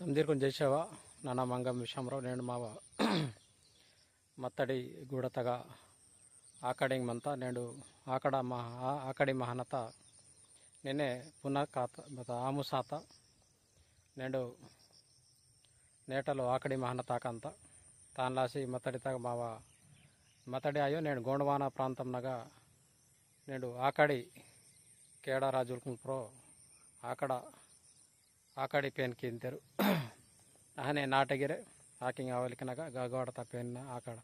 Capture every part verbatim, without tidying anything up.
समदीरकुन जय सेवा, नना मंगम विषयमरो नेंडु मावा मत्तड़ी गुड़तगा आकड़िंग मंता नेंडु आकड़ा महा-, आ-, आकड़ी महनता निने पुना कात बता आमुसाता नेंडु नेटलो आकड़ी महनता कंता तानलासी मत्तड़ी तग मावा मत्तड़ी आयो नेंडु गोंडवाना प्रांतम नगा नेंडु आकड़ी केड़ा राजुलकुन प्रो आकड़ा आकड़ी पेन किंतेरु। अहने नाटगिरे आकिंग आवलिकनगा गगवाड़ता पेन आकड़ा।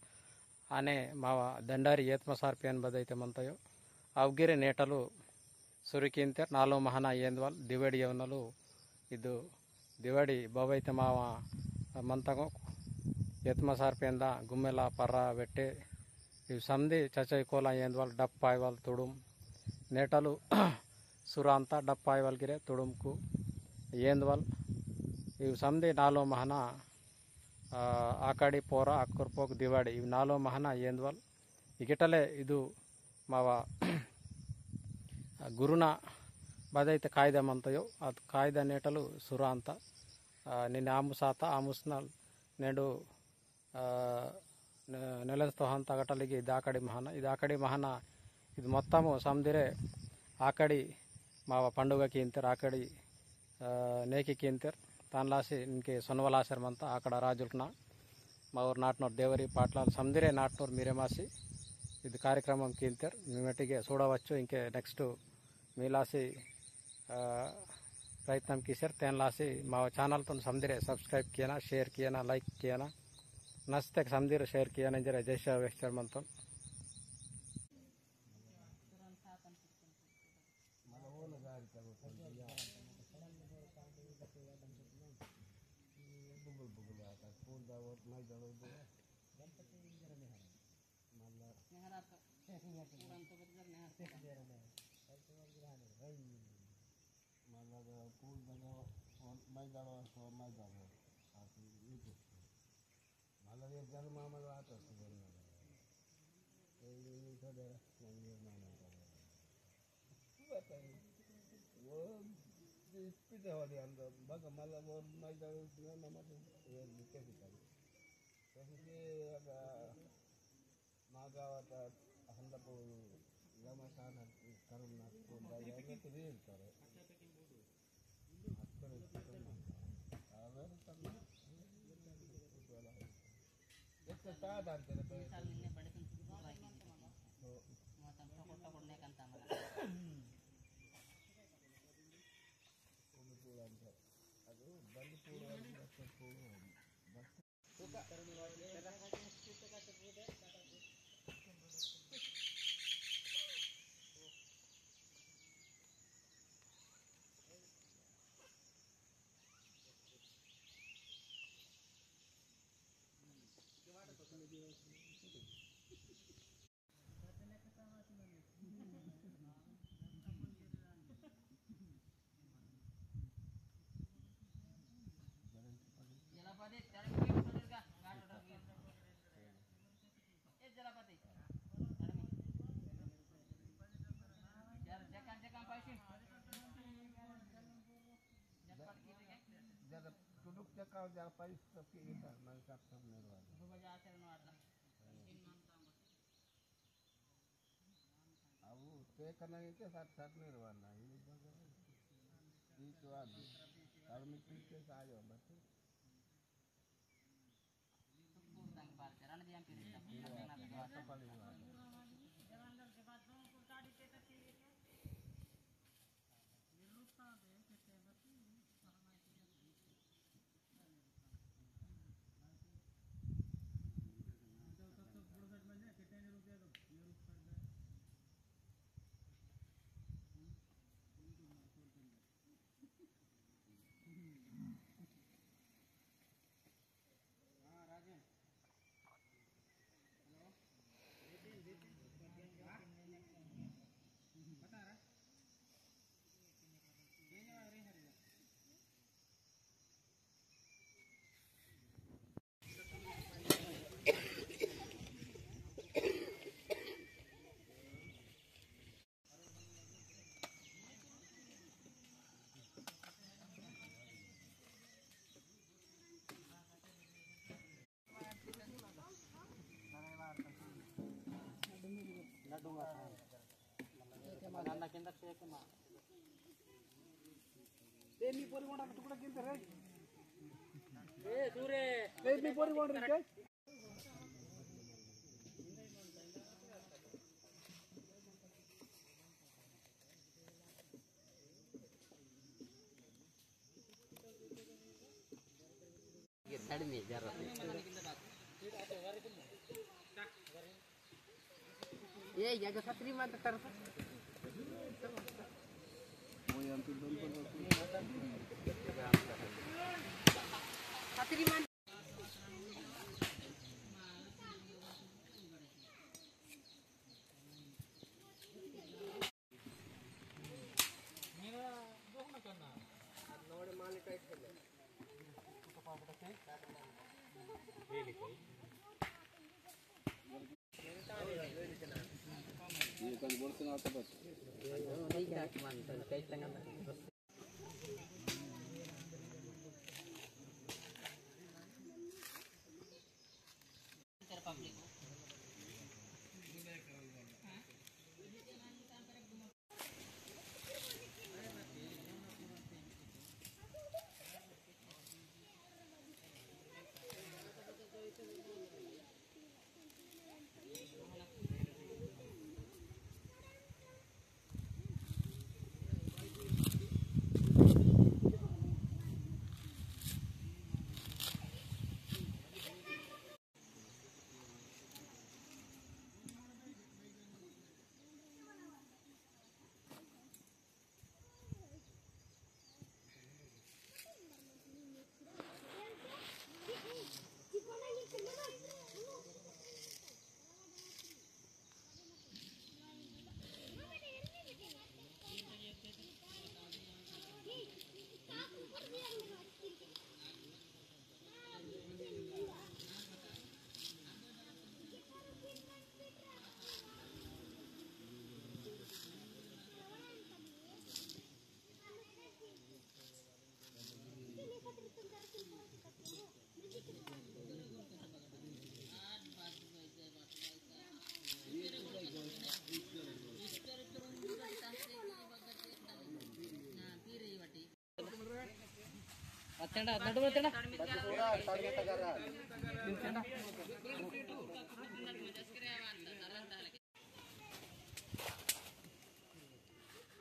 अने मावा दंडारी येत्मसार पेन बदैते मंतयो। अवगिरे नेटलु सुरु किंतेर नालो महना येंदवाल दिवेड़ी यवनलु इदु दिवेड़ी बवैते मावा मंतगो येत्मसार पेंदा गुम्मेला पर्रा वेट्टे इव समदी चचई कोला येंदवाल डप्पायवाल तुड़ुम नेटलु सुरांता डप्पायवाल गिरे तुड़ुमकु येंदवाल इव समदी नालो महना, आ, आकाड़ी पोरा अक्कुरपोक दिवाड़ी इव नालो महना येंदवाल इगेटले इदु मावा गुरुना बदैते कायदा मंतयो अद कायदा नेटलु सुरांता, आ, निने आमुसाता आमुसनल नेडु आ, ने-, नेलस तोहन तगटलिगे इद आकड़ी महना, इद आकड़ी महना, इद मोत्तमु समदिरे आकड़ी मावा पंडुग कींतेर, आकड़ी, आ, नेकी कींतेर, तानलासी इनके सोनवलासेर मंता, आकड़ा राजुलकना, मावोर नाटनोर देवरी पाटलाल समदिरे नाटनोर मीरेमासी, इद कार्यक्रमम कींतेर, मिमेटिगे सूडवच्चु, इंके next मीलासी, आ, प्रयत्नम कीसेर तेनलासी मावा channel तुन समदिरे subscribe कियाना, share कियाना, like कियाना, नस्तेक समदिरे share कियाना, जरा जय सेवा वेस्टर मंतन। मल्ला नेहरा तो। उड़न तो बदगर नेहरा तो। मल्ला तो पूल दगा, और मैं दगा, तो मैं दगा। आती ये तो। मल्ला ये जल मामल आता तो बोलना। ये, ये, ये तो दे, मैं ये मामल दगा। बताइए। वो इस पे तो हो गया अंदर। बग मल्ला वो मैं दगा, मैं मामल, ये लिखे भी करें। तो इसे अगर मागावत हंदपु लमसान करुणा कोंदा याने तो वीर करे। अक्कल इत्तम अवेर तम एक साथ आंते रे। तो मातम टोको टोको ने कंता मला। कोन पूरा अंदर। अदु बंद पूरा अंदर तो पूरा। जरा टुडुक चक्का जरा पैस सबके इधर मैं सब सब निर्वाह। अब ते करना है के साथ साथ निर्वाह ना ये बगैर। ये तो आज कल में पीछे से आयो बच्चे। ए, मी पोरी कोण टुकड़ा किंते रे? ए, सूरे। ए, मी पोरी कोण रे? ये तड़ में जा रहा है। ये जगह छतरी मत तरफ। छतरी मत।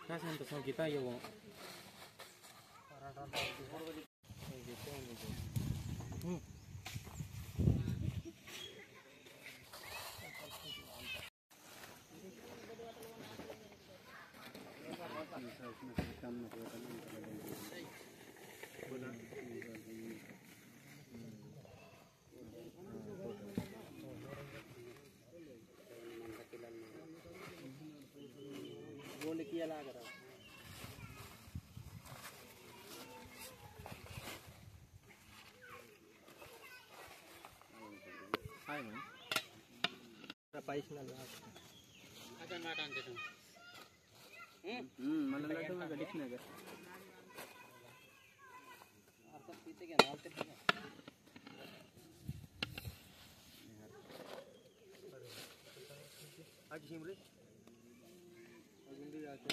Kasih untuk kita ya, Bang. Hi ma'am. पैसा लगा। अतन మాట अंते तुम। हम्म, मतलब लड्डू में गडिक ना कर। आज हिमरे। आज हिमरे आते।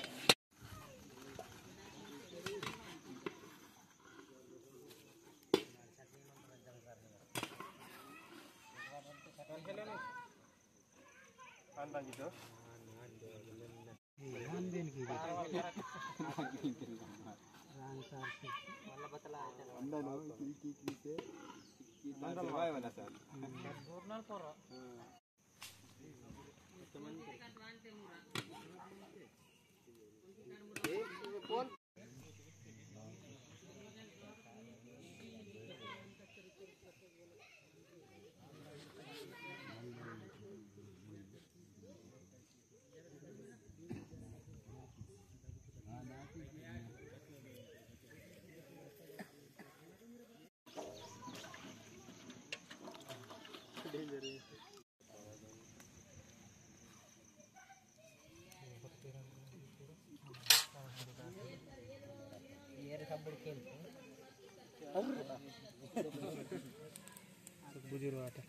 बुजुर्ग आटा।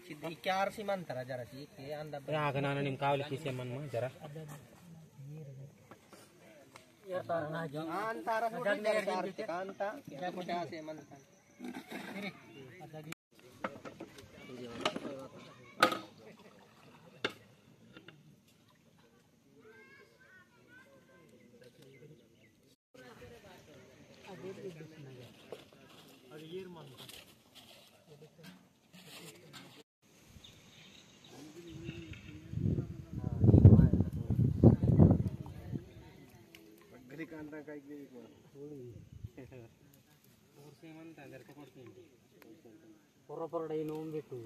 सिद्ध इक्यार सी मंतरा जरा सी, के अंदा रे आगना निम कावली किसे मन मा जरा। अंतारा सुद्धा जरा सी, अंता, क्या कुछ आसे मंता। पोरो पोरो डे नोम बिटू।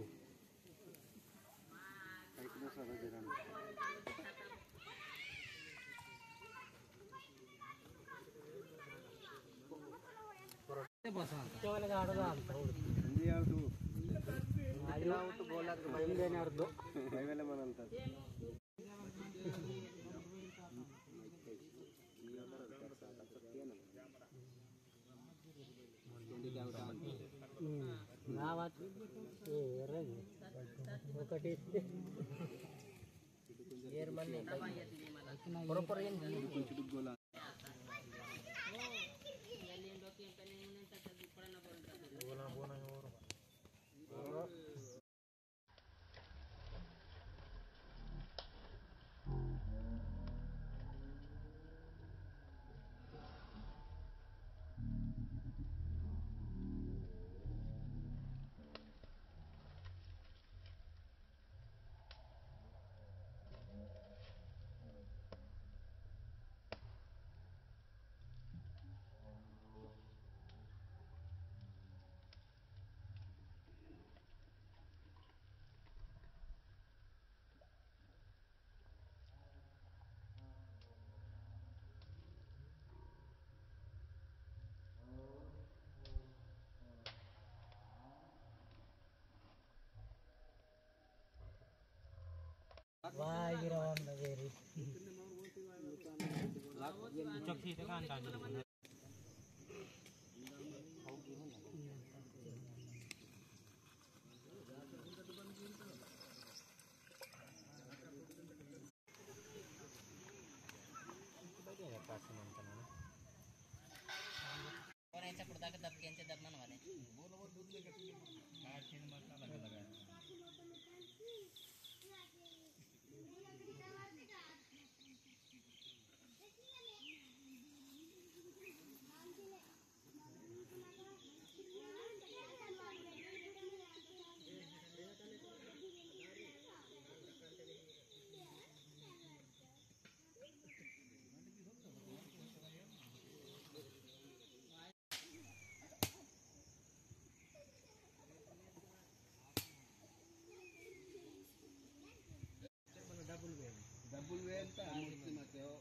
डबल वेल ता मूर्ति मते हो।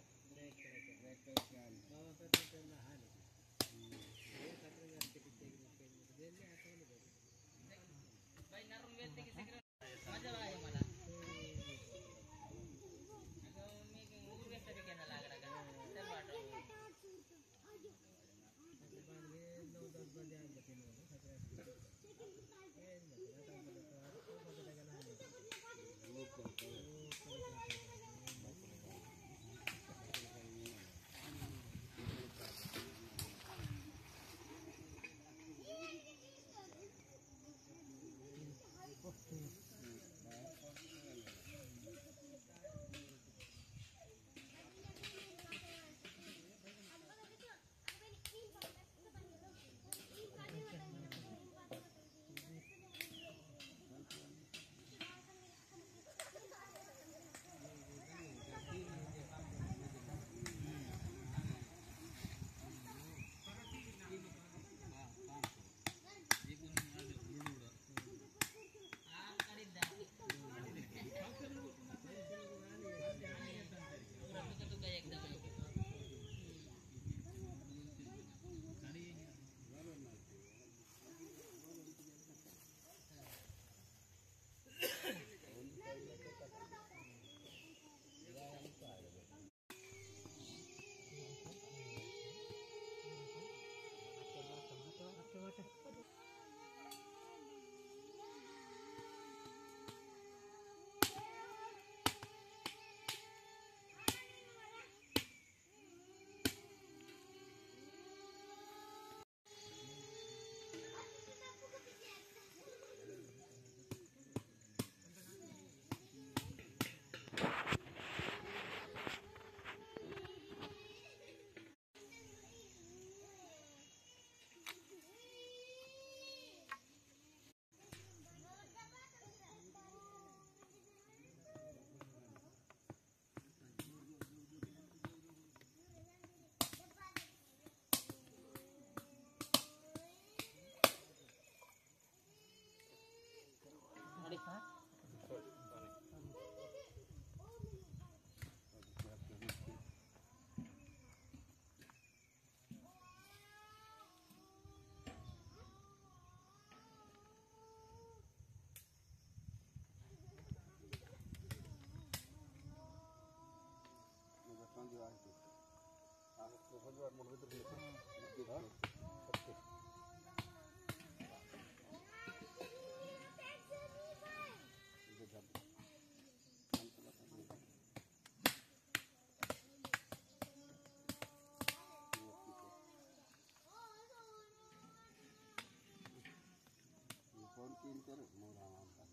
फोन किन कर मोरा मानता।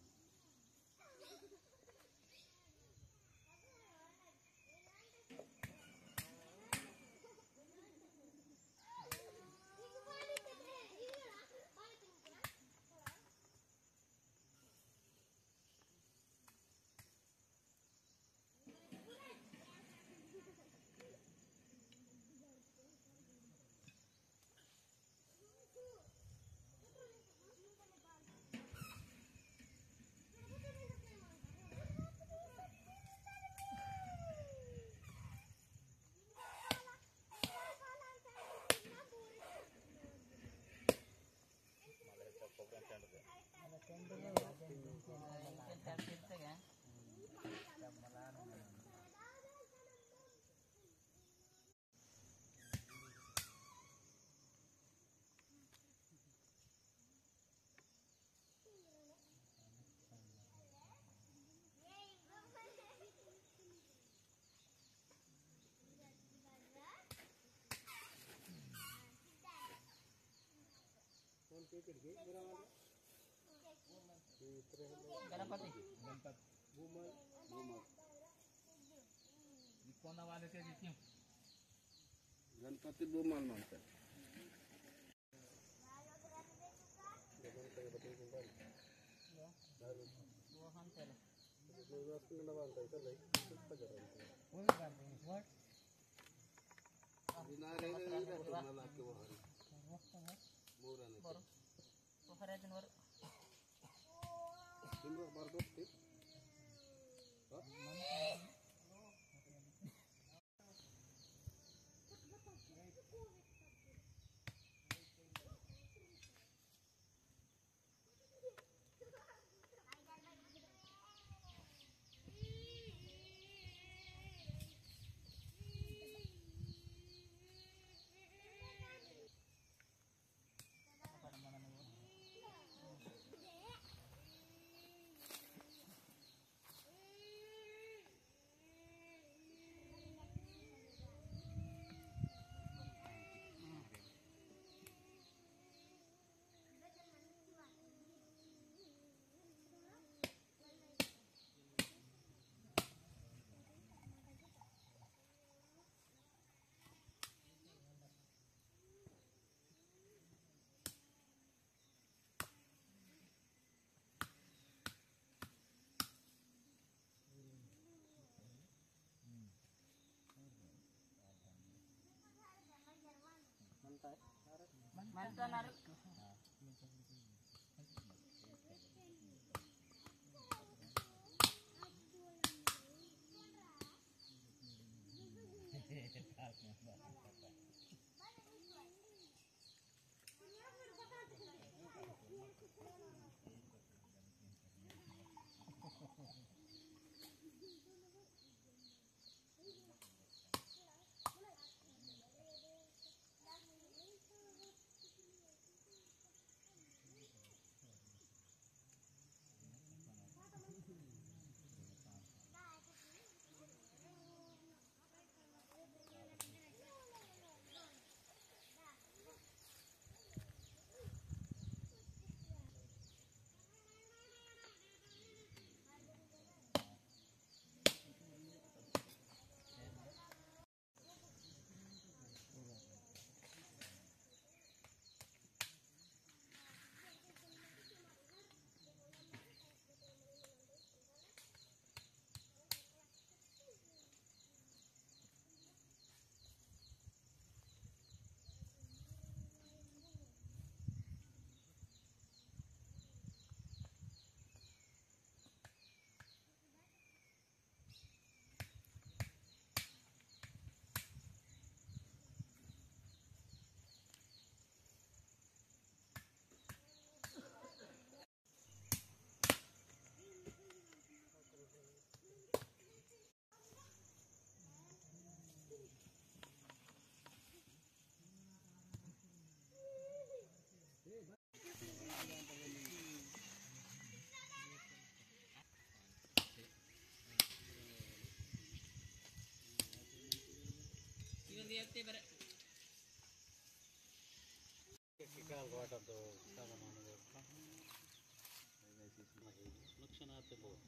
गणपति। गणपति। भूमाल। भूमाल। इकोना वाले के देखियो। गणपति भूमाल मानते। मंता नार। नुकसान आते बहुत।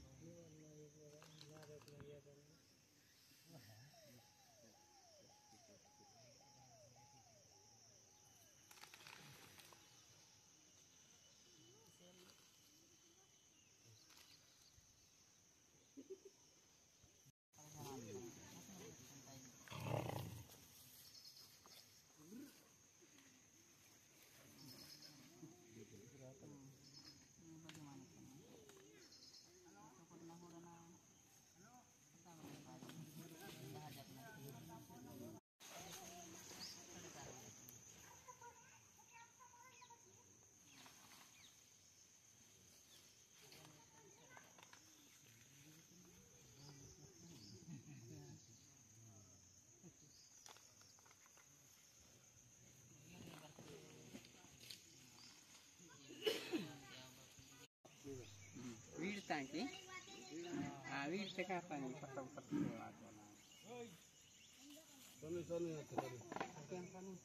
वीर तांकी, आ, वीर ते का पानी पत्ता पत्ता देवा। सोनी, सोनी, सोनी।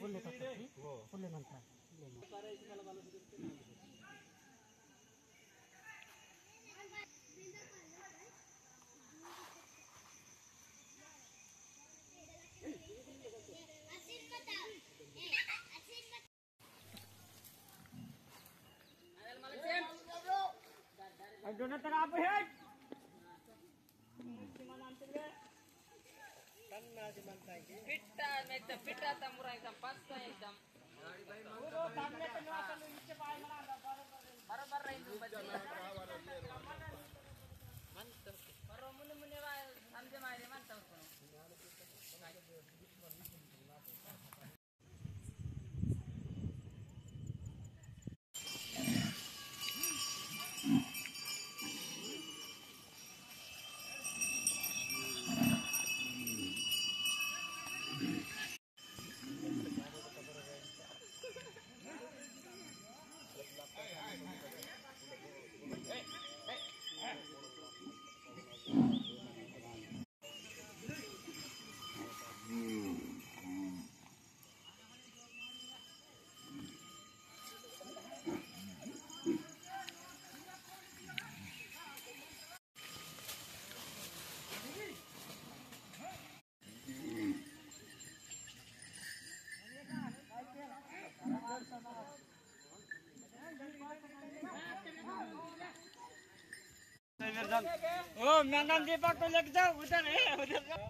फुल्ले पत्ता, फुल्ले मंता, फुल्ले मंता। पिट्टा, नहीं तो पिट्टा तमुरा एकदम पस्ता एकदम। बरोबर रही तू बच्ची। बरो मुन्ने मुन्ने वा समझे मारे मन तो करो। ओ, नंदन दीपक को लेके जाओ, उधर है, उधर जाओ।